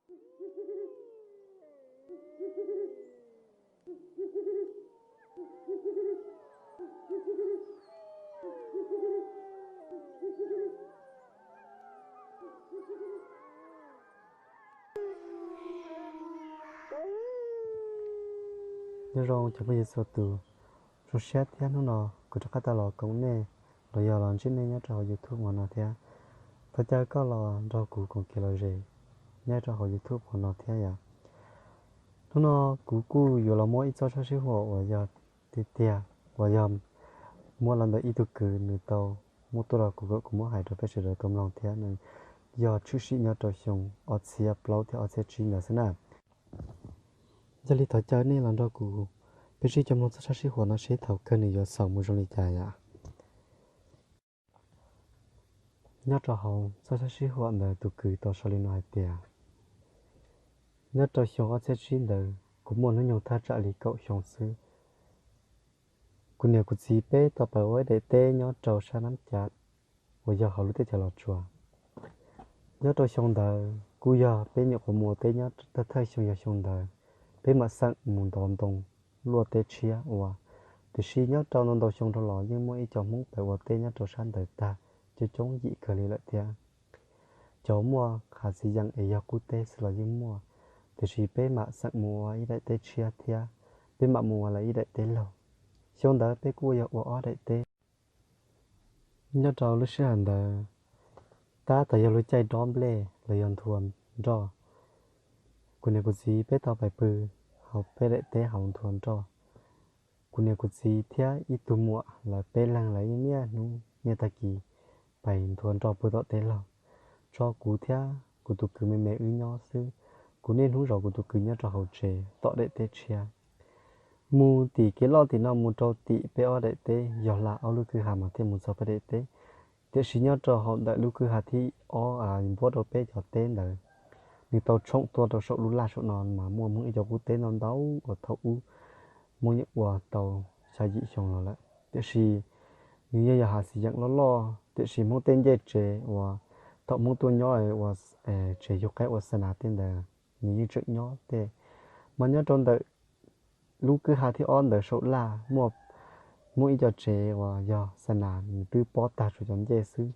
Nyob zoo cov phooj ywg txhua tus, zoo siab thiab hnub no kuv rov qab tau los koom nej los yog los ntsib nej nyob rau hauv YouTube hauv no thiab. Thov caw koj los nrog kuv koom kev lom zem nyob rau hauv YouTube hauv no thiab yom. Hnub no kuv kuj yuav los muab ib txoj sab sib huam uas yog tiag tiag uas yog muab los ntawm ib tug kwv nws tau muab tuaj rau kuv kom kuv muab hais rau peb sawv daws tau mloog thiab nws yog tshwm sim nyob rau xyoo ob txhiab plaub thiab ob txhiab tsib ntawd xwb na. Yog li thov caw nej los nrog kuv, peb sib coj mloog txoj sab sib huam no seb thaum kawg nws yuav xaus mus zoo li cas yom. Nyob rau hauv txoj sab sib huam ntawd tus kwv tau sau li no hais tias, nyob rau xyoo ob txhiab tsib ntawd kuv muaj hnub nyoog thaj tsam li kaum xyoo xwb. Kuv niam kuv txiv peb tau pais ua ib daim teb nyob rau sab Nab Cav uas yog hauv lub teb chaws Los Tsuas. Nyob rau xyoo ntawd kuj yog peb nyuam qhuav mus ua teb nyob thawj xyoo, yog xyoo ntawd peb mam xeem mus ntov ntoo luaj teb tshiab ua. Tiam sis nyob rau ntau ntau xyoo dhau los yeej muaj ib co Hmoob pais ua teb nyob rau sab ntawd tag coob coob yim kawg li lawm thiab. Cov muaj hav xiv yeem es yog qub teb xwb los yeej muaj, tiam sis peb mam xeem mus ua ib daim teb tshiab thiab peb mam mus ua lawv ib daim teb laug. Xyoo ntawd peb kuj yog ua ob daim teb. Nyob rau lub sij hawm ntawd tab tom yog lub caij dob nplej los yog nthua nroj. Kuv niam kuv txiv peb tau pais pw hauv peb daim teb hauv nthua nroj. Kuv niam kuv txiv thiab ib tug muam lawv peb leeg lawv yeej niaj hnub niaj tag kis pais nthua nroj puag tom teb laug, tso kuv thiab kuv tus kwv me me wb nyob xwb. Kuv niaj hnub zov kuv tus kwv nyob rau hauv tsev tom daim teb tshiab. Mus tim kev loj tim no mus rau tim peb ob daim teb yog hla ob lub kwj ha mas thiaj mus txog peb daim teb. Tiam sis nyob rau hauv ntawm lub kwj ha thib ob npuab rau peb cov teb ntawd, nws tau tshoom tuaj rau saum lub laj saum no mas muaj Hmoob ib co qub teb ntau ntau uas thaum ub Hmoob yeej ua tau xya yim xyoo los lawm. Tiam sis nws yeej yog hav xiv yeem loj loj, tiam sis Hmoob tej ncej tsev uas thaum Hmoob tuaj nyob ua tsev yug qaib ua xa nas tej ntawd nws yeej tseem nyob tej. Mas nyob rau ntawm lub kwj ha thib ob ntawd saum laj muaj Hmoob ib co tsev uas yog xa nas nws twb pob tag tsuas cov ncej xwb.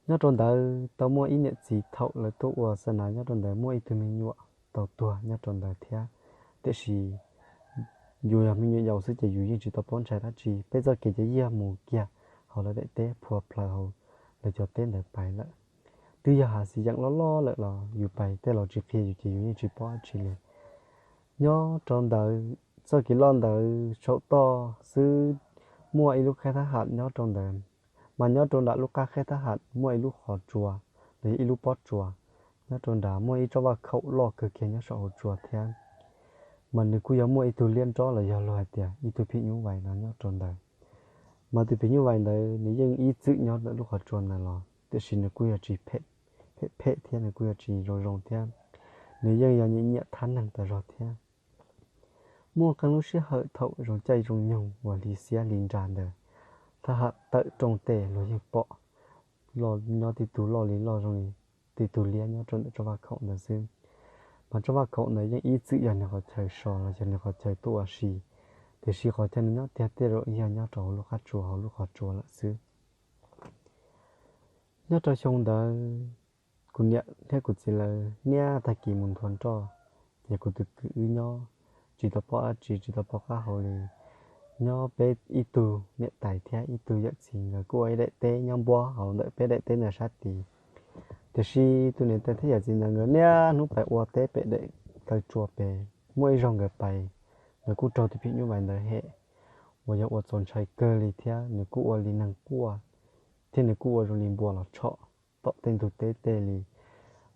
Nyob rau ntawd tau muaj ib niam txiv thaum lawv tuaj ua xa nas nyob rau ntawd muaj ib tug me nyuam tau tuag nyob rau ntawd thiab. Tiam sis yus yog me nyuam yaus xwb ces yus yeej tsis tau paub ntshai dab tsi. Peb txoj kev ces yog mus kiag hauv lawv daim teb phua plaws hauv lawv cov teb ntawd pais lawm. Twb yog hav xiv yeem loj loj lawm los yus pais tej los tsis qhia yus ces yus yeej tsis paub dab tsi li. Nyob rau ntawd txoj kev loj ntawd saum toj xwb muaj ib lub qhab thab ham nyob rau ntawd. Mas nyob rau nram lub qab qhab thab ham muaj ib lub qhov tsua los yog ib lub pob tsuas. Nyob rau nrad muaj ib tsob vaj khaum loj kawg kiag nyob saum hauv tsua thiab. Mas nws kuj yog muaj ib tug liab nrob los yog luag hais tias ib tug phim nyuj vais no nyob rau ntawd. Mas tus phim nyuj vais ntawd nws yeej ib txwm nyob ntawm lub qhov tsua ntawd los tiam sis nws kuj yog tsis phem phem thiab nws kuj yog tsis zoo zoo thiab. Nws yeej yog nyiam nyiam thab neeg tas zog thiab. Muaj qee lub sij hawm thaum zoo caij zoo nyoog uas hli xiab hli nra ntawd, thab ham tawm rooj tej luag yeej pom nyob tib tug loj li loj zoo li tib tug liab nyob rau ntawm tsob vaj khaum ntawd xwb. Mas tsob vaj khaum ntawd yeej ib txwm yog nws qhov chaw so los yog nws qhov chaw tuaj ua si, tiam sis qhov chaw nws nyob tiag tiag yog nyob rau hauv lub qab tsua hauv lub qhov tsua lawm xwb. Nyob rau xyoo ntawd kuv niam thiab kuv txiv lawv niaj tag kis mus nthua nroj, ces kuv tus kwv wb nyob tsis tau paub dab tsi tsis tau paub qab hau li. Nyob peb ib tug niam tais thiab ib tug yawm txiv nkawd kuj ua ib daim teb nyob npuab hauv ntawm peb daim teb ntawd sab tid. Tiam sis tus niam tais thiab yawm txiv ntawd nkawd niaj hnub pais ua teb pem daim taw tsua pem. Muaj ib zaug nkawd pais, nkawd kuj raug tus phim nyuj vais ntawd hem uas yog ua txaus ntshai kawg li thiab nws kuj ua li neeg quaj, thiab nws kuj ua zoo li npua los tshom tom tej ntug teb tej li.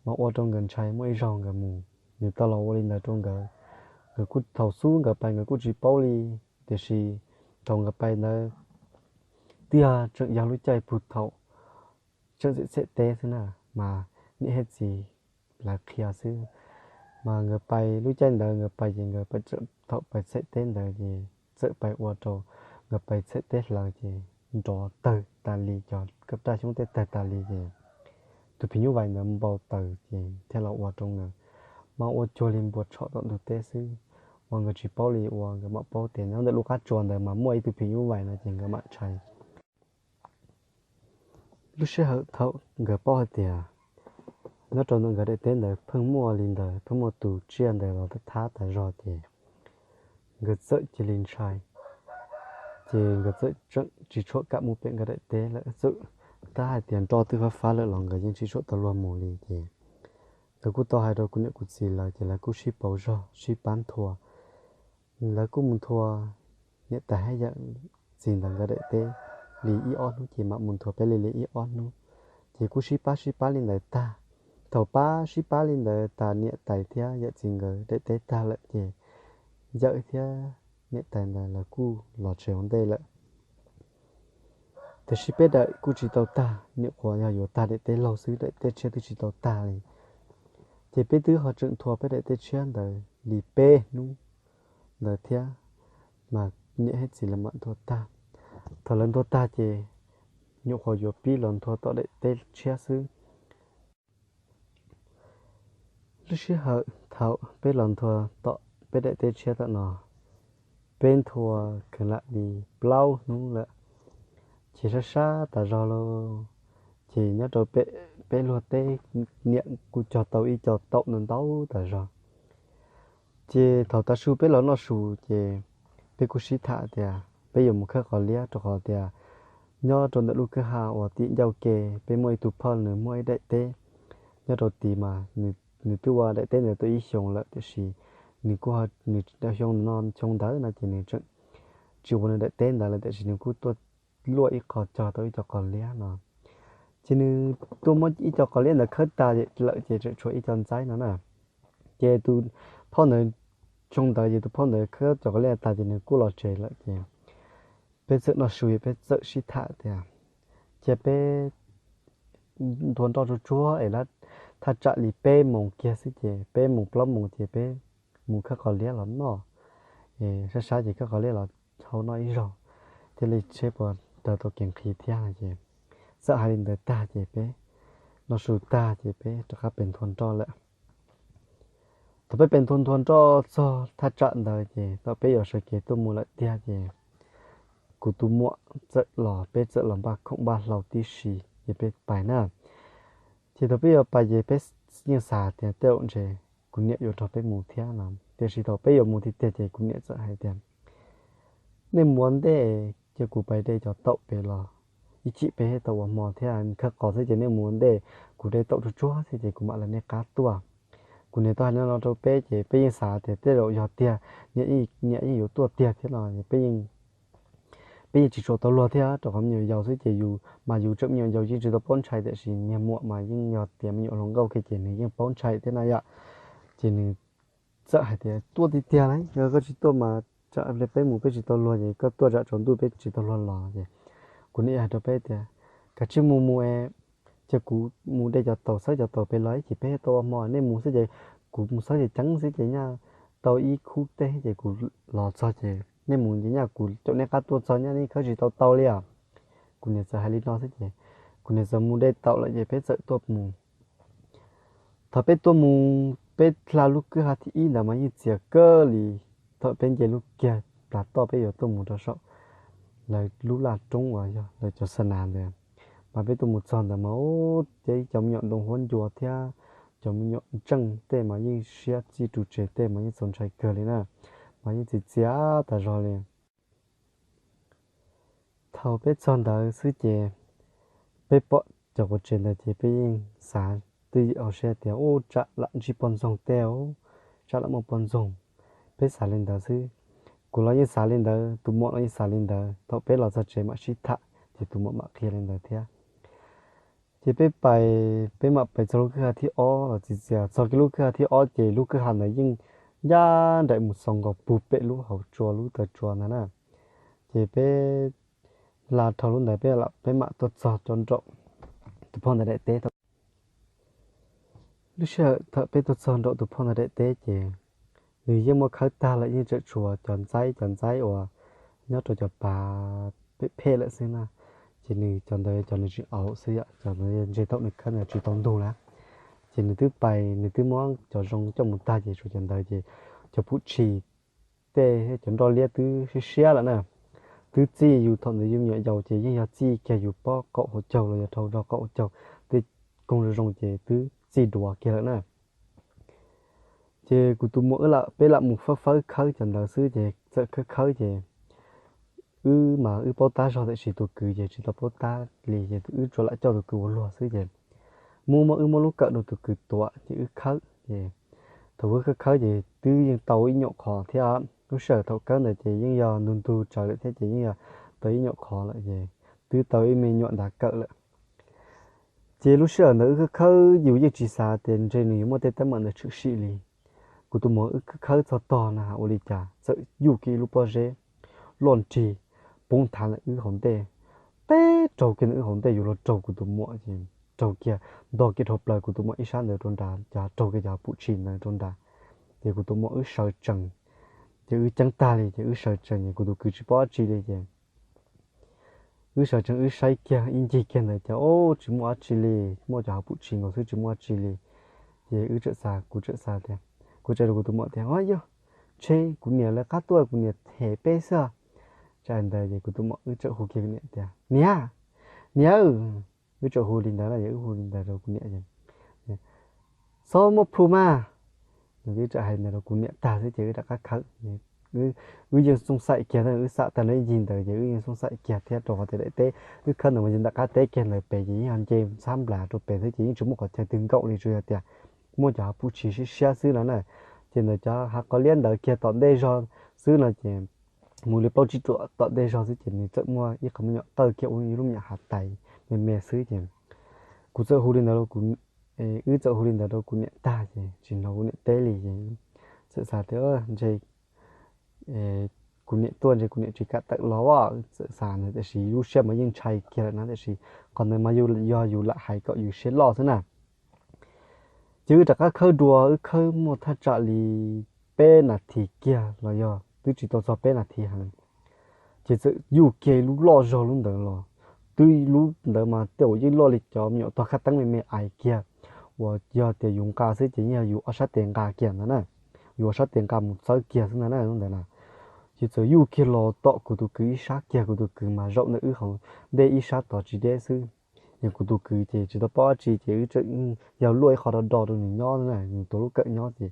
Mas ua rau nkawd ntshai, muaj ib zaug nkawd mus, nws tau los ua li ntawd rau nkawd. Nkawd kuj thaum xub nkawd pais nkawd kuj tsis paub li, tiam sis thaum nkawd pais ntawd twb yog tseem yog lub caij puag thaum tseem txhem txhem teb xwb na, mas niam thiab txiv lawv qhia xwb. Mas nkawd pais lub caij ntawd nkawd pais ces nkawd thaum pais txhem teb ntawd ces txawm pais ua rau nkawd pais txhem teb hlaws ces nrov tawg tas li, cov raj xyoob tej tawg tas li ces tus phim nyuj vais ntawd npau taws ces thiaj los ua rau nkawd mas ua cuag li npua tshom tom ntug teb xwb. Uas nkawd tsis paub li uas nkawd mam paub tias nyob ntawm lub qab tsuas ntawd mas muaj ib tug phim nyuj vais no ces nkawd mam ntshai. Lub sij hawm thaum nkawd paub hais tias nyob rau ntawm nkawd daim teb ntawd pheej muaj li ntawd, pheej muaj tus tsiaj ntawd los thab tas zog ces nkawd txawm cia li ntshai. Ces nkawd txawm tseem tsis tshua kam mus pem nkawd daim teb lawm, txawm tab hais tias nroj twb fab fab lawm los nkawd yeej tsis tshua tau luag mus li. Ces nkawd kuj tau hais rau kuv niam kuv txiv lawv ces lawv kuj sib pauv zog sib pab nthua. Lawv kuj mus nthua niam tais thiab yawm txiv ntawd nkawd daim teb li ib ob hnub ces mam mus nthua peb li li ib ob hnub. Ces kuj sib pab sib pab li ntawd tag. Thaum pab sib pab li ntawd tas niam tais thiab yawm txiv nkawd daim teb tag lawm ces yawm thiab niam tais ntawd lawv kuj los tsev ua ntej lawm. Tiam sis peb daim kuj tsis tau tag, nyuam qhuav yog yuav tag daim teb laug xwb, daim teb tshiab twb tsis tau tag li. Ces peb twb ho tseem nthua peb daim teb tshiab ntawd li peb hnub ntawd thiab mas niam thiab txiv lawv mam nthua tag. Thaum lawv nthua tag ces nyuam qhuav yuav pib los nthua tom daim teb tshiab xwb. Lub sij hawm thaum peb los nthua tom peb daim teb tshiab tom no, peb nthua kheev lam li plaub hnub lawm, ces sab sab tas zog lauj. Ces nyob rau pem peb luag teb niam kuj cog tau ib co taum ntau ntau tas zog. Ces thaum tav su peb los noj su ces peb kuj sib tham tias peb yuav mus khawb qos liab rau qhov tias nyob rau ntawm lub kwj ha uas tim ncauj ke peb muaj ib tug phauj nws muaj ib daim teb nyob rau tid mas nws twb ua daim teb ntawd tau ib xyoos lawm tiam sis nws kuj, nws xyoo no xyoo ntawd no ces nws tseem tsis ua nws daim teb ntawd lawm tiam sis nws kuj tuaj luaj ib qho cog tau ib co qos liab no. Ces nws tuaj muab ib co qos liab ntawd khawb tas lawm ces tseem tshuav ib co ntxaib no na. Ces tus phauj ntawd, xyoo ntawd ces tus phauj ntawd khawb cov qos liab tas ces nws kuj los tsev lawm ces peb txawm noj su peb txawm sib tham tias cia peb nthua nroj tsuag tsuag es thaj tsam li peb moos kiag xwb ces peb moos plaub moos ces peb mus khawb qos liab los noj, sab sab ces khawb qos liab los hau noj ib zaug thiaj li seb puas raws tau kev nqhis thiab no ces txawm hais li ntawd tag ces peb noj su tag ces peb rov qab pem nthua nroj lawm. Thaum peb pem nthua nthua nroj txog thaj tsam ntawd ces thaum peb yuav sawv kev tuaj mus lawm tiag ces kuv tus muam txawm los, peb txawm los npaj khoom npaj hlau tib si ces peb pais na. Ces thaum peb yuav pais ces peb yeej xav tias tej zaum ntshe kuv niam yuav nrog peb mus thiab no, tiam sis thaum peb yuav mus tiag tiag ces kuv niam txawm hais tias nej mus ua ntej, cia kuv pais de cov taum pem los ib chim peb thiaj tau ua hmo thiab, khawb qos xwb ces nej mus ua ntej, kuv de taum tsuag tsuag xwb ces kuv mam lawv nej qab tuaj. Kuv niam tau hais li no rau peb ces peb yeej xav tias tej zaum yog tiag, niam yeej yuav tuaj tiag thiab no, peb peb yeej tsis tshua tau luag thiab rau qhov me nyuam yaus xwb ces yus mas yus tseem me nyuam yaus yeej tsis tau paub ntshai tiam sis niag muam mas yeej yog tias me nyuam hluas nkauj kiag ces nws yeej paub ntshai thiab na yom. Ces nws txawm hais tias tuaj tiag tiag lauj, yog koj tsis tuaj mas tsam peb mus peb tsis tau luag ces koj tuaj tsam tsaus ntuj peb tsis tau luag los ces kuv niam hais rau peb tias kav tsij mus mus es cia kuv mus de cov taum xawb cov taum pem los ib chim peb thiaj tau ua hmo, nej mus xwb ces kuv mus xawb ces ceev xwb ces nyaj tau ib khub teb ces kuv los txog ces nej mus ces nyaj kuv caum nej qab tuaj txog nyaj nej khawb tsis tau tau li os. Kuv niam txawm hais li no xwb ces kuv niam txawm mus de taum lawm ces peb txawm tuaj mus. Thaum peb tuaj mus peb hla lub kwj ha thib ib ntawd mas yeej txias kawg li. Thaum peb nce lub kiag plas toj peb yuav tuaj mus rau saum lawv lub laj roob uas yog lawv cov xa nas ntawd, mas peb tuaj mus txog ntawd mas ua ciav ib cov me nyuam ntoo huab ncua thiab cov me nyuam ntseej tej mas yeej siab txij ru tsev tej mas yeej txaus ntshai kawg li na, mas yeej txias txias tas zog li. Thaum peb txog ntawd xwb ces peb pom cov quav tsev ntawd ces peb yeej xav twj ywm hauv siab tias ub tsam lam ntsib poj ntxoog tej, tsam lam muaj poj ntxoog. Peb xav li ntawd xwb. Kuv los yeej xav li ntawd, tus muam los yeej xav li ntawd, thaum peb los txog tsev mam sib tham ces tus muam mam qhia li ntawd thiab. Ces peb pais, peb mam pais txog lub kwj ha thib ob los txias txias, txog kiag lub kwj ha thib ob ces lub kwj ha ntawd yeej ncaj nraim mus xaus nkaus puag pem lub hauv tsua lub taw tsua ntawd na. Ces peb hla dhau lub ntawd peb, peb mam tuaj txog rau nraum tus phauj ntawd daim teb. Lub sij hawm thaum peb tuaj txog nraum tus phauj ntawd daim teb ces nws yeej muab khawb tag lawm, yeej tseem tshuav cov ntxaib, cov ntxaib uas nyob rau cov pas phem phem lawm xwb na. Ces nws cov ntawd cov nws tsis auv xwb yom, cov ntawd ntshe thaum nws khawb ntawd tsis tau ntug na. Ces nws twb pais, nws twb muab cov zoo coj mus tag ces tshuav cov ntawd ces cov pum tshis tej thiab cov nroj liab twb siab siab lawm na. Twb txij yus thaum ntawd yus me nyuam yaus ces yeej yog txij kiag yus pob qaum hauv caug los yog dhau nrog qaum hauv caug tej koog zoo zoo ces twb txij duav kiag lawm na. Ces kuv tus muam wb lam, peb lam mus fawb fawb khawb cov ntawd xwb ces txawm khawb khawb ces wb mas wb paub tab zog tiam sis tus kwv ces tsis tau paub tab li ces wb tsuas lam coj tus kwv ua luag xwb ces muab, muab, wb muab lub kawm rau tus kwv tuav ces wb khawb ces thaum wb khawb khawb ces twb yeej tau ib nyuam qhov thiab. Lub sij hawm thaum khawb ntawd ces yeej yog ntug ntug tsawv lawm thiab ces yeej yog tau ib nyuam qhov lawm ces twb tau ib me nyuam ntav kawm lawm. Ces lub sij hawm ntawd wb khawb khawb yus yeej tsis xav tias ntshe nws yuav muaj tej teeb meem ntawd tshwm sim li. Kuv tus muam wb khawb khawb txog tog na ua li cas txawm yuj kiag ib lub pob zeb loj nrig poob nthav ntawm wb hauv ntej, teb raug kiag ntawm wb hauv ntej yuav luag raug kuv tus muam ces raug kiag, ntog kiag dhau plaws kuv tus muam ib sab ntawd rau nrad, cov raug kiag cov pum tshis ntawd rau nrad. Ces kuv tus muam wb sawv tsees, ces wb ceeb tag li ces wb sawv tsees ces kuv tus kwv tsis paub dab tsi li ces wb sawv tsees wb saib kiag ib ncig kiag ntawd ces o, tsis muaj dab tsi li, muaj cov hav pum tshis nkaus xwb tsis muaj dab tsi li. Ces wb txawm xav, kuv txawm xav tias, kuv txawm rau kuv tus muam tias, o yog, ntshe kuv niam lawv qab tuaj kuv niam hem peb xwb. Txawm hais ntawd ces kuv tus muam wb txawm hu kiag kuv niam tias, niam, niam, wb txawm hu li ntawd na, wb hu li ntawd rau kuv niam ces, txhob muab plhu mas. Wb txawm hais ntawd rau kuv niam tag xwb ces wb rov qab khawb. Wb yeej xooj xaim kiag, wb xam tag nrho ib ncig ntawd ces wb yeej xooj xaim kiag thiab rau qhov tias daim teb wb khawb ntawd mas yog nram qab teb kiag ntawd pem ces yeej yog nce ntxhab nplas rau pem xwb ces yeej tsis muaj qhov chaw twg nkaum li, tsuas yog tias muaj cov hav pum tshis siab siab xwb no na. Ces ntawm cov hav qhov liab ntawd kiag tom ntej zog xwb no ces mus li plaub tsib ruam tom ntej zog xwb ces nws txawm muaj ib qho me nyuam qawj kiag ua ib lub me nyuam hav tais me me xwb ces kuv txawm hu li ntawd, wb txawm hu li ntawd rau kuv niam tag ces tsis hnov kuv niam teb li ces txawm xav tias ntshe kuv niam tuaj ntshe kuv niam tsis kam tawm los, txawm xav ntawd tiam sis lub siab mas yeej ntshai kiag lawm na, tiam sis qhov ntawd mas yog yus lam hais kom yus siab loj xwb na. Ces wb rov qab khawb dua, wb khawb muaj thaj tsam li peb nas this kiag los yog twb tsis tau txog peb nas this heev, ces txawm yuj kiag ib lub loj zog lub ntawd los. Twb lub ntawd mas tej zaum yeej loj li cov me nyuam tog khab teeb me me ais kiag, uas yog tias yus nqa xwb ces yeej yog yus ob sab tes nqa kiag ntawd na, yus ob sab tes nqa mus txawb kiag xwb ntag na lub ntawd na. Ces txawm yuj kiag los tom kuv tus kwv ib sab kiag, kuv tus kwv mas zaum ntawm wb hauv ntej ib sab tod tsis deb xwb. Yog kuv tus kwv ces tsis tau paub dab tsi ces wb txawm yog luaj ib qho do do rau nws nyob na, nws tuav lub kawm nyob ces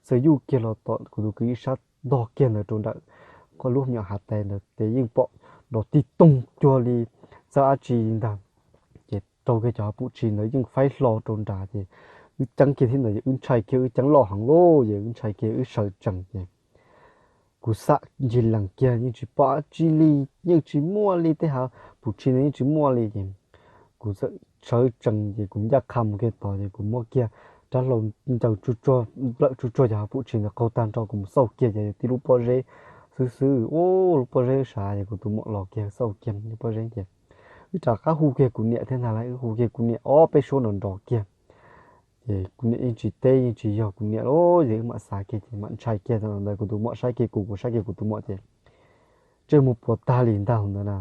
txawm yuj kiag los tom kuv tus kwv ib sab ntog kiag ntawd rau nram lub me nyuam hav tais ntawd ces yeej pom nrov tig toog cuag li txawj dab tsi ntag. Ces raug kiag cov hav pum tshis ntawd yeej faib hlo rau nrad ces wb ceeb kiag thiab ntawd es wb ntshai kiag, wb ceeb loj heev lauj, ces wb ntshai kiag wb sawv tsees ces kuv xam ncig lees kiag yeej tsis pom dab tsi li, yeej tsis muaj li, tej hav pum tshis ntawd yeej tsis muaj li ces kuv txawm sawv tsees ces kuv ncaj qha mus kiag tod ces kuv muab kiag rab hlau ncaws tsuj tsuag, nplawm tsuj tsuag cov hav pum tshis ntawd qaug tag nrho kuv mus xauj kiag ces tib lub pob zeb xwb xwb, ub, lub pob zeb sav ces kuv tus muam los kiag xauj kiag lub pob zeb ces wb rov qab hu kiag kuv niam thiab ntag lauj, wb hu kiag kuv niam ob peb suab nrov nrov kiag. Ces kuv niam yeej tsis teb yeej tsis yog kuv niam lauj, ces wb mam xav kiag ces mam ntshai kiag thaum ntawd kuv tus muam saib kiag kuv, kuv saib kiag kuv tus muam ces ntsej muag puas tag li ntag ntawd na.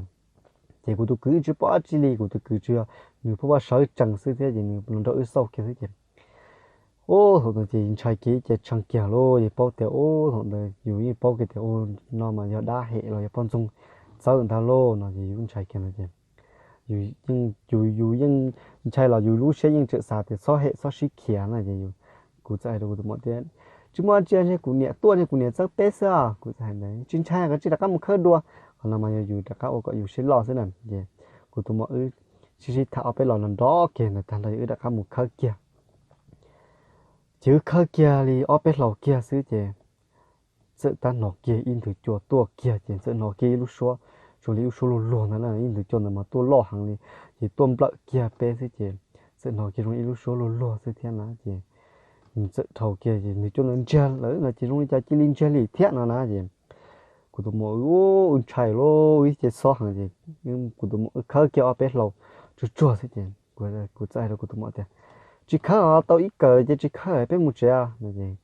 Ces kuv tus kwv yeej tsis pom dab tsi li, kuv tus kwv tsuas yog nws pheej ua sawv tsees xwb thiab ces nws los nrog wb xauj kiag xwb ces ub, thaum ntawd ces ntshai kiag ces tshee kiag lauj, ces paub tias ub, thaum ntawd yus yeej paub kiag tias ub, no mas yog dab hem los yog poj ntxoog txawb ntag lauj no ces yus ntshai kiag no ces yus yeej, yus yeej ntshai los yus lub siab yeej tseem xav tias txhob hem txhob sib khiav na ces kuv txawm hais rau kuv tus muam tias tsis muaj dab tsi, ntshe kuv niam tuaj ntshe kuv niam txawb peb xwb. Kuv txawm hais ntawd, tsis ntshai, koj cia li rov qab mus khawb dua. Qhov no mas yog yus rov qab ua kom yus siab loj xwb na. Ces kuv tus muam wb sib sib tham ob peb los nrov nrov kiag ntawd tag nrho ces wb rov qab mus khawb kiag. Ces wb khawb kiag li ob peb hlau kiag xwb ces txawm tab hnov kiag ib nthwv cua tuaj kiag ces txawm hnov kiag ib lub suab, zoo li ib lub suab luag luag ntawd na, ib nthwv cua ntawd mas tuaj loj heev li, ces tuaj nplawm kiag peb xwb ces txawm hnov kiag zoo ib lub suab luag luag xwb thiab na ces nws txawm dhau kiag ces nthwv cua ntawd ntsiag lawm no ces zoo li cas cia li ntsiag li thiab no na ces kuv tus muam wb ntshai lauj, wb ces xob heev ces kuv tus muam wb khawb kiag ob peb hlau tsuag tsuag xwb ces kuv txawm hais rau kuv tus muam tias tsis khawb os, tau ib kawm ces tsis khawb, peb mus tsev no ces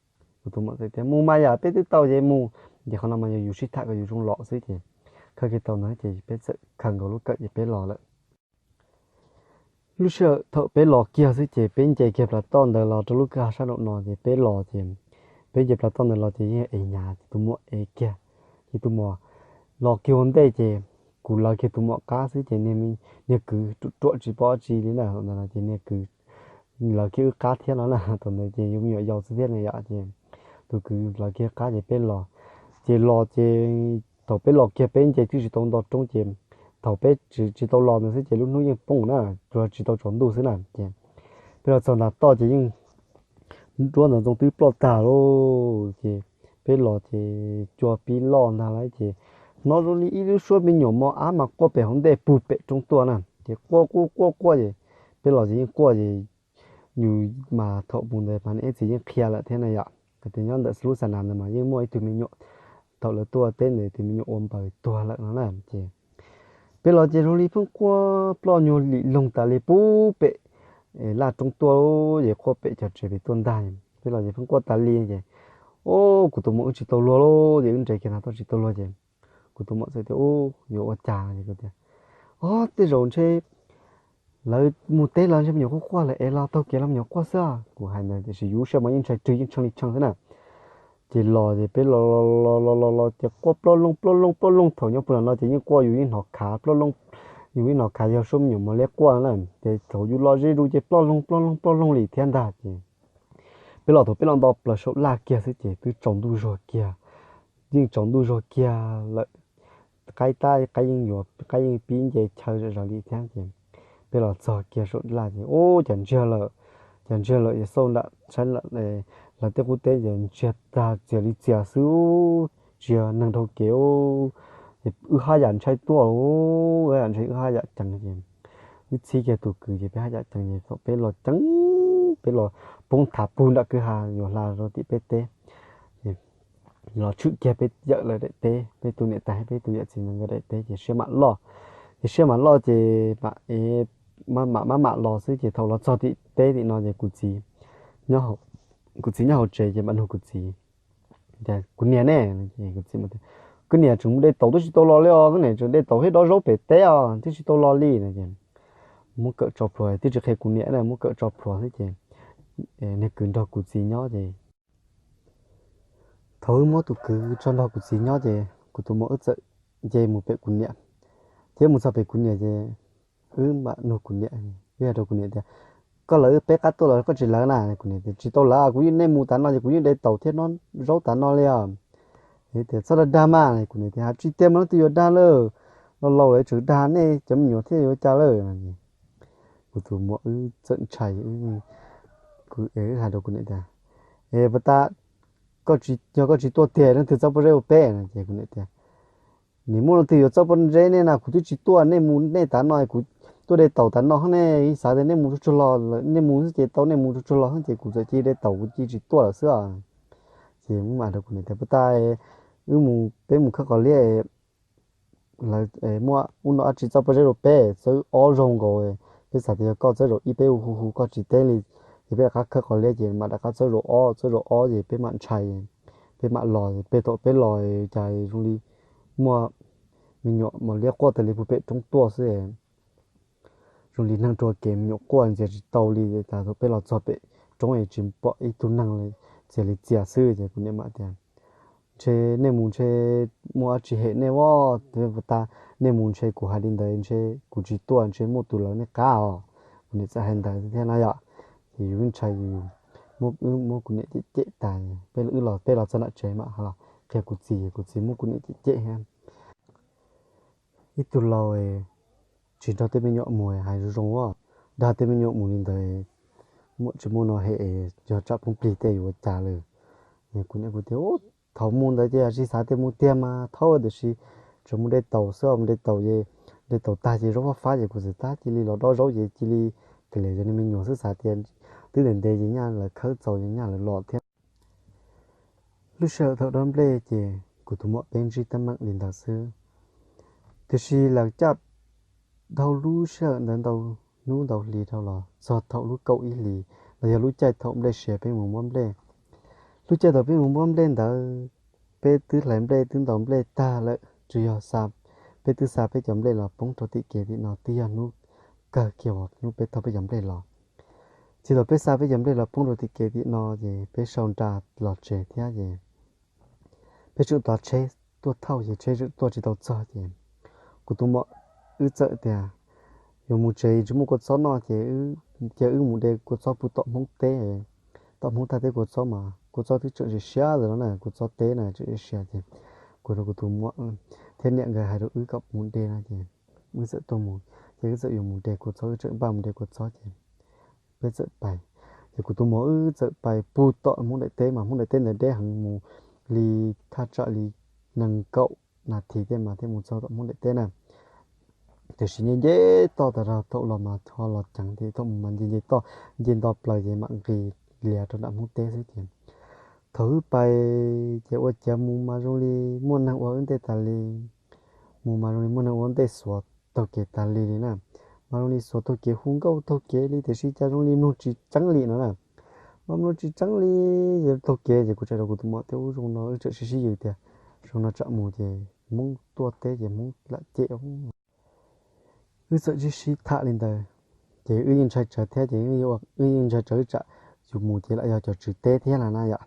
kuv tus muam txawm tias mus mas yam peb twb tau ces mus. Ces qhov no mas yog yus sib tham kom yus zoo los xwb ces khawb kiag tau ntawd ces peb txawm khaws nkaus lub kawm ces peb los lawm. Lub sij hawm thaum peb los kiag xwb ces peb nce kiag plab toj ntawd los rau lub kwj ha sab nraum no ces peb los ces peb nce plab toj ntawd los ces yeej ev hnyav ces tus muam ev kiag, ces tus muam los kiag ua ntej ces kuv lawv kiag tus muam qab xwb ces niag kwv ruam ruam tsis paub dab tsi li na, thaum ntawd no ces niag kwv lawv kiag wb qab thiab no na, thaum ntawd ces yus me nyuam yaus xwb thiab na yom, ces tus kwv lawv kiag qab ces peb los, ces los ces thaum peb los kiag peb nce twb tsis tau nto roob ces thaum peb tsis tau los ntawd xwb ces lub hnub yeej poob na, tsuas tsis tau tsaus ntuj xwb na ces peb los txog nram toj ces yeej nruab ntawd ntxoov twb ploj tag lauj ces peb los ces cua pib loj ntag lauj ces hnov zoo li ib lub suab me nyuam mos ab mas quaj pem hauv ntej puag pem roob tuaj na ces quaj quaj quaj quaj ces peb los ces yeej quaj ces yus mas thaum mus ntawd mas niam txiv yeej qhia lawm thiab na yom, hais tias nyob ntawm lub xa nas ntawd mas yeej muaj ib tug me nyuam thaum lawv tuaj teb ntawd tus me nyuam ua npaws tuag lawm no na ces peb los ces zoo li pheej quaj ploj nyuag lim loog tas li puag pem laj roob tuaj ces quaj pem cov tsev pem tuaj ntag, peb los ces pheej quaj tas li ces o, kuv tus muam wb tsis tau luag lauj ces wb nres kiag nram toj tsis tau luag ces kuv tus muam txawm tias u, yuav ua cas es kuv tias o, tej zaum ntshe lawv mus teb los ntshe me nyuam quaj quaj lawm es los taug kev los me nyuam quaj xwb. Kuv hais ntawd tiam sis yus lub siab mas yeej ntshai rwg yeej tshee li tshee xwb na. Ces los ces peb los los los los los ces quaj ploj loog ploj loog ploj loog thaum nyob puag nram no ces yeej quaj yus yeej hnov khav ploj loog, yus yeej hnov khav yog suab me nyuam mos liab quaj na ces thaum yus los ze zus ces ploj loog ploj loog ploj loog li thiab ntag ces peb los thaum peb los nto plaws saum laj kiag xwb ces twb tsaus ntuj zog kiag, yeej tsaus ntuj zog kiag lawm, qaib tab qaib yeej yuav qaib yeej pib nce chaw zom zaws li thiab ces peb los txog kiag saum laj ces u, cas ntsiag lawm, cas ntsiag lawm es xauj nram saib lawv tej qub teb ces ntsiag tag txias li txias xwb, tsis yog neeg dhau kev u, ces wb haj yam ntshai tuaj, wb haj yam ntshai wb haj yam ceev ces wb txhib kiag tus kwv ces peb haj yam ceev ces thaum peb los ceev, peb los poob thav pug nram kwj ha yuav hla rau tim peb teb, los tshwm kiag peb yawm lawv daim teb, peb tus niam tais peb tus yawm txiv nkawd daim teb ces siab mam loj, ces siab mam loj ces mam mam mam los xwb ces thaum los txog tim teb tim no ces kuv txiv, kuv txiv nyob hauv tsev ces mam nug kuv txiv, kuv niam ne, kuv niam tseem mus de taum twb tsis tau los li os, kuv niam tseem de taum thiab dob zaub pem teb os twb tsis tau los li no ces muab kawm tso plhuav, twb tsis qhia kuv niam na, muab kawm tso plhuav xwb ces niag kwv nrog kuv txiv nyob ces thaum wb muab tus kwv tso nrog kuv txiv nyob ces kuv tus muam wb txawm nce mus pem kuv niam, ces mus txog pem kuv niam ces wb mam nug kuv niam, wb hais rau kuv niam tias koj lawv wb peb qab tuaj los koj tsis lawv na? Kuv niam tias tsis tau lawv, kuv yeej, nej mus tav no ces kuv yeej de taum thiab dob zaub tav no li os. Tias txhob dag dag mas, kuv niam tias hais tsis tiag mas leej twg yuav dag lawm, laus laus lawm tseem dag nej cov me nyuam thiab yuav ua cas lawm. Kuv tus muam wb txawm ntshai, wb hais rau kuv niam tias es puas tas, koj tsis, yog koj tsis tuaj tiag leej twg txawb pob zeb ua peb no? Ces kuv niam tias nim muaj leej twg yuav txawb pob zeb nej na, kuv twb tsis tuaj, nej mus nej tav no, kuv tuaj de taum tav no hos nej xav tias nej mus tsuag tsuag los, nej mus xwb ces tau, nej mus tsuag tsuag los xwb ces kuv txawm cia de taum kuv cia tsis tuaj lawm xwb. Ces muab mam rau kuv niam tias puas tas wb mus, peb mus khawb qos liab, lawv muaj ub no dab tsi txawb pob zeb rau peb, txawb ob zaug nkaus, peb xav tias yog koj txawb zaum ib peb hu hu hu koj tsis teb li, ces peb rov qab khawb qos liab ces mam rov qab txawb zaum ob, txawb zaum ob ces peb mam ntshai, peb mam los, peb thaum peb los cas zoo li muaj me nyuam mos liab quaj tas li puag pem roob tuaj xwb. Zoo li neeg rua kev, me nyuam quaj ntxias tsis tau li, cas thaum peb los txog pem roob es tsis pom ib tug neeg li, txias li txias xwb. Ces kuv niam mam tias ntshe nej mus ntshe muaj dab tsi hem nej os, puas tas nej mus ntshe kuv hais li ntawd ntshe kuv tsis tuaj ntshe muaj tus lawv nej qab os. Kuv niam txawm hais ntawd thiab no yom, ces yus ntshai, yus muab kuv niam cem cem tas, peb los, peb los txog nram tsev mam qhia kuv txiv, kuv txiv muab kuv niam cem cem thiab. Ib tug laus tsis nrog tej me nyuam mus hais zoo zoo, dag tej me nyuam mus li ntawd, muaj tsis muaj no hem, yog tsam poob plig tej yuav ua cas lawm. Kuv niam kuv tias thaum mus ntawd ces tsis xav tias mus tiag mas thaub, tiam sis tseem mus de taum xwb, mus de taum, de taum tag ces zaub fab fab ces kuv txawm tab cia li los dob zaub ces cia li, cia li yog niag me nyuam xwb xav tias twb ntev ntev ces nyaj lawv khawb txaus ces nyaj lawv los thiab. Lub sij hawm thaum dob nplej ces kuv tus muam peb ntsib teeb meem li ntawd xwb. Tiam sis lawv caj dhau lub sij hawm ntawd ntau hnub ntau hli dhau los txog thaum lub kaum ib hlis los yog lub caij thaum nplej siav peb mus muab nplej. Lub caij thaum peb mus muab nplej ntawd, peb twb hlais nplej twb ntaus nplej tag lawm, tsuas yog xa, peb twb xa peb cov nplej los poob rau tim kev tim no, twb yog hnub kawg kiag uas hnub peb thauj peb cov nplej los. Ces thaum peb xa peb cov nplej los poob rau tim kev tim no ces peb sau nra los tsev thiab ces peb tseem tos tsheb tuaj thauj ces tsheb tseem tuaj tsis tau txog ces kuv tus muam wb txawm tias yuav mus tsev tsis muaj kua txob noj ces cia wb mus de kua txob pw tom Hmoob teb, tom Hmoob teb kua txob mas kua txob twb tseem siav siav ntawd no na, kua txob teb na tseem siav ces kuv rau kuv tus muam thiab niam nkawd hais rau wb kom mus de no ces wb txawm tuaj mus ces wb txawm yuav mus de kua txob, wb txawm npaj mus de kua txob ces peb txawm pais. Ces kuv tus muam wb txawm pais pw tom Hmoob daim teb mas Hmoob daim teb ntawd deb heev, mus li thaj tsam li nees nkaum nas this thiaj mas thiaj mus txog tom Hmoob daim teb na. Tiam sis nce nce toj tas zog, thaum los mas ho los ceev thiab, thaum mus mas nce nce toj, nce nto plaws ces mam nqis lias rau nram Hmoob teb xwb ces thaum wb pais ces ua ciav mus mas zoo li muaj neeg ua wb ntej tas li, mus mas zoo li muaj neeg ua ntej xuav taug kev tas li li na. Mas zoo li xuav taug kev hu nkauj taug kev li tiam sis cas zoo li mloog tsis tseeb li no na. Mas mloog tsis tseeb li, taug kev ces kuv txawm rau kuv tus muam tias ub zoo no wb txawm sib sib yws tias zoo no tsam mus ces Hmoob tuaj teb ces Hmoob lam cem. Wb txawm sib sib tham li ntawd ces wb yeej ntshai tsawv thiab ces wb yeej ntshai tsawv tsam yus mus ces lam yog cov tswv teb thiab no na yom.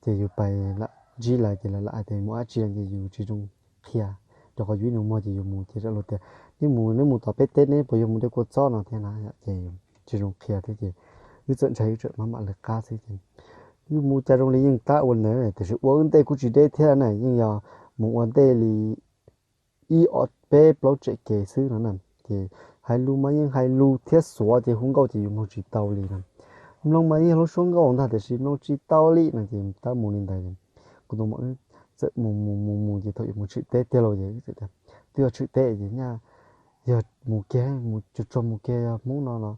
Ces yus pais lam ntsib lawv ces lawv lam hais tias mus dab tsi los ces yus tsis zoo qhia, rau qhov yus ib nus muag ces yus mus ces luag tias neb mus, neb mus tom peb teb neb puas yog mus de kua txob no thiab na, ces tsis zoo qhia thiab ces wb txawm ntshai wb txawm mam mam lawv qab xwb ces wb mus cas zoo li yeej tab ua ntawd tiam sis ua wb ntej kuj tsis deb thiab na, yeej yog mus ua ntej li ib ob peb plaub tsem kev xwb no na. Ces hais lus mas yeej hais lus thiab xuav ces hu nkauj ces yus mloog tsis tau li no. Mloog mas yeej yog lub suab nkauj ntag tiam sis mloog tsis tau li no ces tab mus li ntawd. Kuv tus muam wb txawm mus mus mus mus ces thaum yuav mus tshwm teb tiag lauj ces wb txawm tias twb yog tshwm teb ces nyaj yog mus kiag, mus tsuag tsuag mus kiag, yog Hmoob no los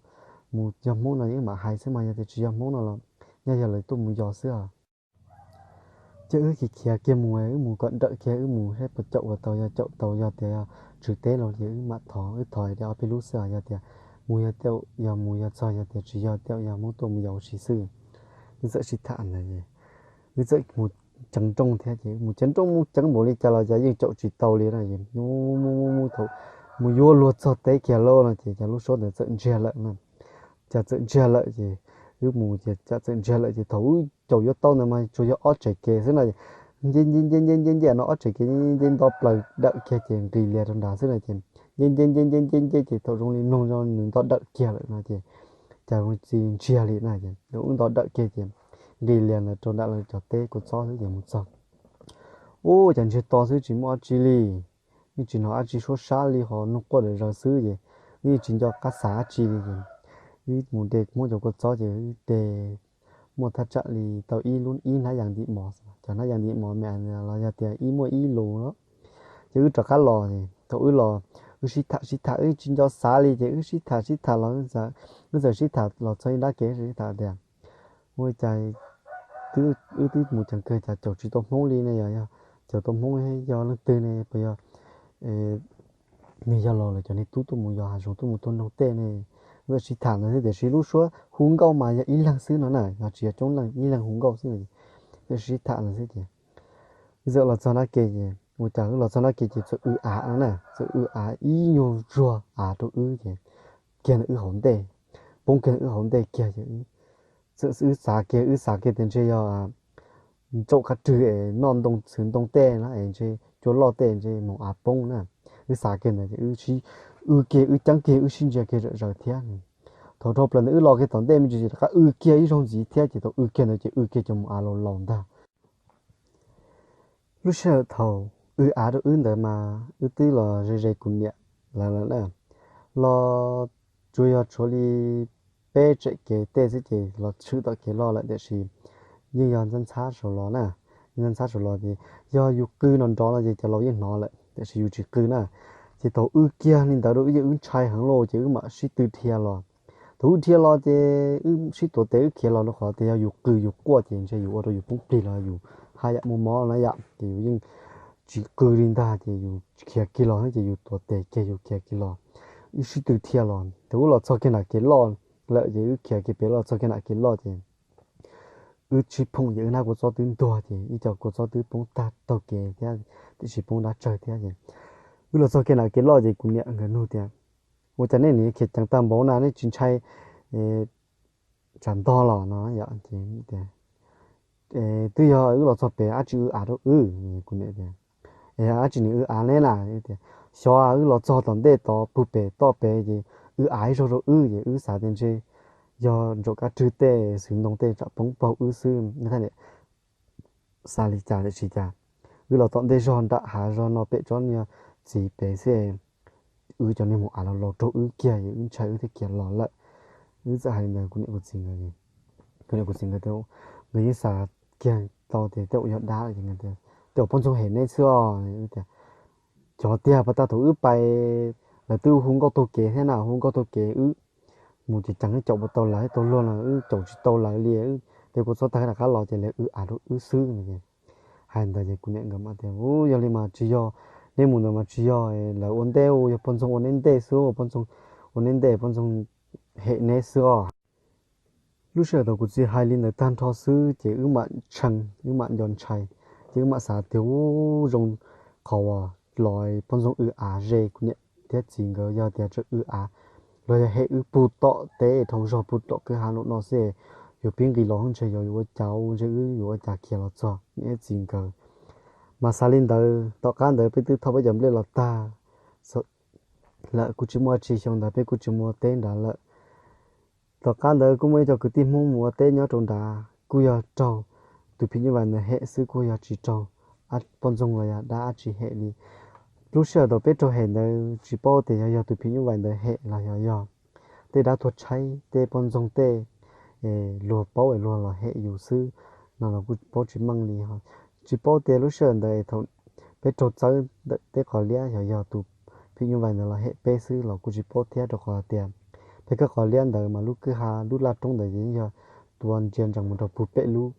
mus, yog Hmoob no wb mam hais xwb mas yog tias tsis yog Hmoob no los nyaj yog lawv tuaj mus yos xwb os. Ces wb khiav khiav kiag mus, wb mus kom nrawm kiag, wb mus saib puas caum ua tau, yog caum tau yog tias yog tswv teb los ces wb mam thov, wb thov tias ob peb lub xwb os, yog tias mus yog tias yog mus yog txog, yog tias tsis yog tias yog Hmoob tuaj mus yos ua si xwb. Wb txawm sib tham ntawd, wb txawm mus ceev nrooj thiab ces mus ceev nrooj mus ceev npaum li cas los cas yeej caum tsis tau li no es mus mus mus mus thaum mus yuav luag txog teb kiag lauj no ces cas lub suab ntawd txawm ntsiag lawm no. Cas txawm ntsiag lawm ces wb mus ces cas txawm ntsiag lawm ces thaum wb caum yuav tau ntawd mas tsuas yog ob tsem kev xwb no. Nce nce nce nce nce nce no ob tsem kev nce nce nto plaws dawm kiag ces nqis lias rau nrad xwb no ces nce nce nce nce nce nce ces thaum zoo li mloog zoo nws nto dawm kiag lawm no ces cas zoo li ntsiag li na ces wb nto dawm kiag ces nqis lias ntawd rau nram lawv cov teb kua txob xwb ces mus txog ub cas ntsiag to xwb tsis muaj dab tsi li. Yeej tsis hnov dab tsi suab sab li, ho noog quaj dam zaws xwb ces wb yeej tsis nco qab xav dab tsi li ces wb mus de Hmoob cov kua txob ces wb de muaj thaj tsam li tau ib lub ib hnab yas ntim mos, cov hnab yas ntim mos me los yog tias ib muaj ib lus no. Ces wb rov qab los, thaum wb los wb sib tham sib tham wb tsis nco xav li ces wb sib tham sib tham los wb txawm sib tham los txog ib nrab kev sib tham tias ua li cas wb twb mus ceev kawg cas caum tsis tau Hmoob li ne, yog caum tau Hmoob yog leej twg ne, puas yog nws yog los lawv cov niag tub tuaj mus yos hav zoov tuaj mus tua noog tej ne. Wb txawm sib tham ntawd xwb tiam sis lub suab hu nkauj mas yog ib leeg xwb no na, yog tsis yog coob leej, ib leeg hu nkauj xwb no. Wb txawm sib tham ntawd xwb ces wb txawm los txog nrab ke ces ua cas wb los txog nrab ke ces txawm w av no na, txawm w av ib nyuag zuag av rau wb ces kiag ntawm wb hauv ntej, poob kiag ntawm wb hauv ntej kiag ces wb xav kiag, wb xav kiag tias ntshe yog ntsaum qab rwg es noj ntoo txhwv ntoo tej na es ntshe cua loj tej ntshe moog av poob na. Wb xav kiag ntawd ces wb sib w kiag, wb ceeb kiag, wb sib ntsia kiag zom zaws thiab. Thaum dhau plaws ntawd wb los kiag tom ntej me ntsis ces rov qab w kiag ib zaug ntxiv thiab ces thaum w kiag ntawd ces w kiag cov moog av laus laus ntag. Lub sij hawm thaum w av rau wb ntawd mas wb twb los ze ze kuv niam lawv lawm na. Los tsuas yog tshuav li peb tsem kev tej xwb ces los tshwm tom kev loj lawm tiam sis yeej yog ntxhab ntxhab saum los na. Yeej ntxhab ntxhab saum los ces yog yus qw nrov nrov no ces cov laus yeej hnov lawm tiam sis yus tsis qw na. Ces thaum w kiag li ntawd rau wb ces wb ntshai heev lauj ces wb mam sib tw dhia los. Thaum wb dhia los ces wb sib tuav tes wb khiav los rau qhov tias yog yus qw yus quaj ces ntshe yus ua rau yus poob plig los yus haj yam muaj mob na yom ces yus yeej tsis qw li ntag ces yus khiav kiag los ces yus tuav tes kiag yus khiav kiag los. Wb sib tw dhia los thaum wb los txog kiag nram kev loj lawm ces wb khiav kiag pem los txog kiag nram kev loj ces wb sib phoom ces wb hnab kua txob twb ntuag ces ib co kua txob twb poob tag taug kev thiab tiam sis poob dab tsawg thiab ces wb los txog kiag nram kev loj ces kuv niam nkawd nug tias Ua cas nej nim khiav ceev tag npaum na, nej tsis ntshai tsam ntog los no? Yog tias twb yog wb los txog pem dab tsi wb av rau wb? Kuv niam tias, es dab tsi nws wb av neb na? Tias xyov wb los txog tom ntej tod puag pem toj pem ces wb av ib zaug rau wb ces wb xav tias ntshe yog ntsaum kab rwg tej xwm ntoo tej tsam poob paug wb xwb. Xav li cas tiam sis cas wb los tom ntej zog nram hav zog no pem tsob niag txiv pem xwb, wb cov niag mus av los laus raug wb kiag es wb ntshai wb thiaj khiav los lawm. Wb txawm hais li ntawd kuv niam kuv txiv nkawd, kuv niam kuv txiv nkawd, nkawd yeej xav kiag tau tias tej zaum yog dab, tej zaum poj ntxoog hem neb xwb os. Tias cov tiag pas tag thaum wb pais lawv twb hu nkauj taug kev thiab na, hu nkauj taug kev wb mus ces ceev caum puas tau lawv tau luag los wb caum tsis tau lawv li, ces kuv txhob tag rov qab los ces lawv wb av rau wb xwb no. Hais ntawd ces kuv niam nkawd mas tias, u, yog li mas tsis yog, neb mus ntawd mas tsis yog lawv ua ntej, yog poj ntxoog ua neb ntej xwb, poj ntxoog ua neb ntej, poj ntxoog hem neb xwb os. Lub sij hawm thaum kuv txiv hais li ntawd tag nrho xwb ces wb mam tshee, wb mam nco ntshai, ces wb mam xav tias, u, zoo qhov uas los poj ntxoog wb av ze kuv niam thiab txiv nkawd, yog tias tseem wb av los yog hem wb puag tom teb dhau zog puag tom kwj ha lawm no xwb, yuav pib nqis los ntshe yog yuav ua cas, ntshe wb yuav ua cas khiav los txog niam thiab txiv nkawd. Mas xav li ntawd tom qab ntawd peb twb thauj peb cov nplej los tag lawm, kuj tsis muaj tsis, xyoo ntawd peb kuj tsis mus ua teb nrad lawm. Tom qab ntawd kuj muaj ib co kwv tij Hmoob mus ua teb nyob rau nrad, kuj yog raug tus phim nyuj vais ntawd hem xwb, kuj yog tsis raug poj ntxoog los yog dab tsi hem li. Lub sij hawm thaum peb raug hem ntawd tsis paub tias yog yog tus phim nyuj vais ntawd hem los yog yog tej dab tuag tshaib, tej poj ntxoog tej luag paub es luag los hem yus xwb no los kuj paub tsis meej li. Tsis paub tias lub sij hawm ntawd thaum peb raug txawb ntawm tej qos liab yog yog tus phim nyuj vais ntawd los hem peb xwb los kuj tsis paub thiab, rau qhov tias peb kwj qos liab ntawd mas lub kwj ha lub laj roob ntawd yeej yog tua ntsia ntsees mus rau puag pem lub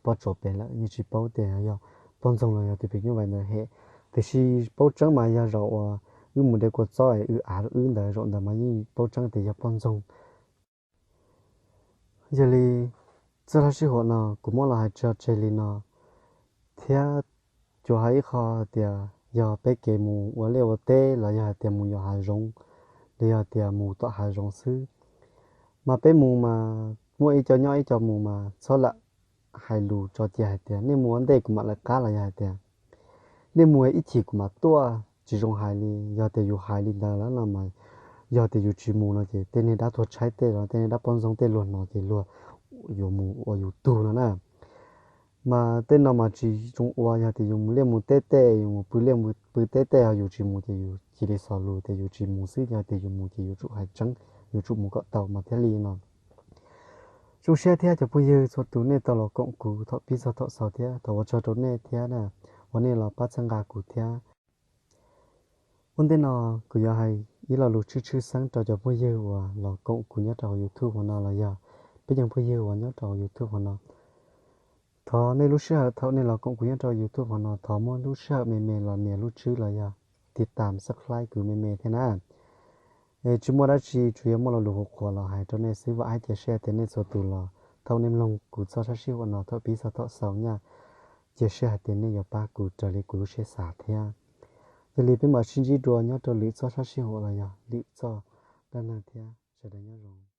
pob tsuas pem lawm, yeej tsis paub tias yog poj ntxoog los yog tus phim nyuj vais ntawd hem. Tiam sis paub tseeb mas yog zaum uas wb mus de kua txob es wb av wb ntawd, zaum ntawd mas yeej paub tseeb tias yog poj ntxoog. Yog li txoj sab sij huam no kuv muab los hais tso tseg li no, thiab tsuas hais ib qho tias yog peb kev mus ua liaj ua teb los yog hais tias mus yos hav zoov, los yog tias mus tom hav zoov xwb, mas peb mus mas muaj ib co nyob ib co mus mas txhob lam hais lus tso cia hais tias nej mus ua ntej kuv mam lawv qab los yog hais tias nej mus ib chim kuv mam tuaj, tsis zoo hais li. Yog tias yus hais li ntawd lawm no mas yog tias yus tsis mus no ces tej niag dab tuag tshaib tej los tej niag dab poj ntxoog tej luag hnov ces luag yuav mus ua yus tug no na. Mas tej no mas tsis zoo ua, yog tias yus mus liaj mus teb tej, yus mus pw liaj pw teb tej, yus tsis mus ces yus cia li xaus lus tias yus tsis mus xwb, yog tias yus mus ces yus tsum hais tseeb, yus tsum mus kom tau mas thiaj li no. Zoo siab thiab cov phooj ywg txhua tus nej tau los koom kuv thaum pib txog thaum xaus thiab thov ua tsaug rau nej thiab na, uas nej los pab txhawb nqa kuv thiab. Ua ntej no kuv yuav hais ib lo lus tshwj tshwj xeeb rau cov phooj ywg uas los koom kuv nyob rau hauv YouTube hauv no los yog peb cov phooj ywg uas nyob rau hauv YouTube hauv no. Thov nej lub sij hawm thaum nej los koom kuv nyob rau YouTube hauv no thov muab lub sij hawm me me los nias lub tswb los yog tiv tam subscribe kuv me me thiab na. Es tsis muaj dab tsi, tsuas yog muaj lo lus qhuav qhuav los hais rau nej xwb, vam thiab cia siab tias nej txhua tus los thaum nej mloog kuv txoj sab sij huam no thaum pib txog thaum xaus nyaj, cia siab hais tias nej yuav pab kuv raws li kuv lub siab xav thiab. Yog li peb mam sib ntsib dua nyob rau lwm txoj sab sij huam los yog lwm txoj dab neeg thiab, sawv daws nyob zoo.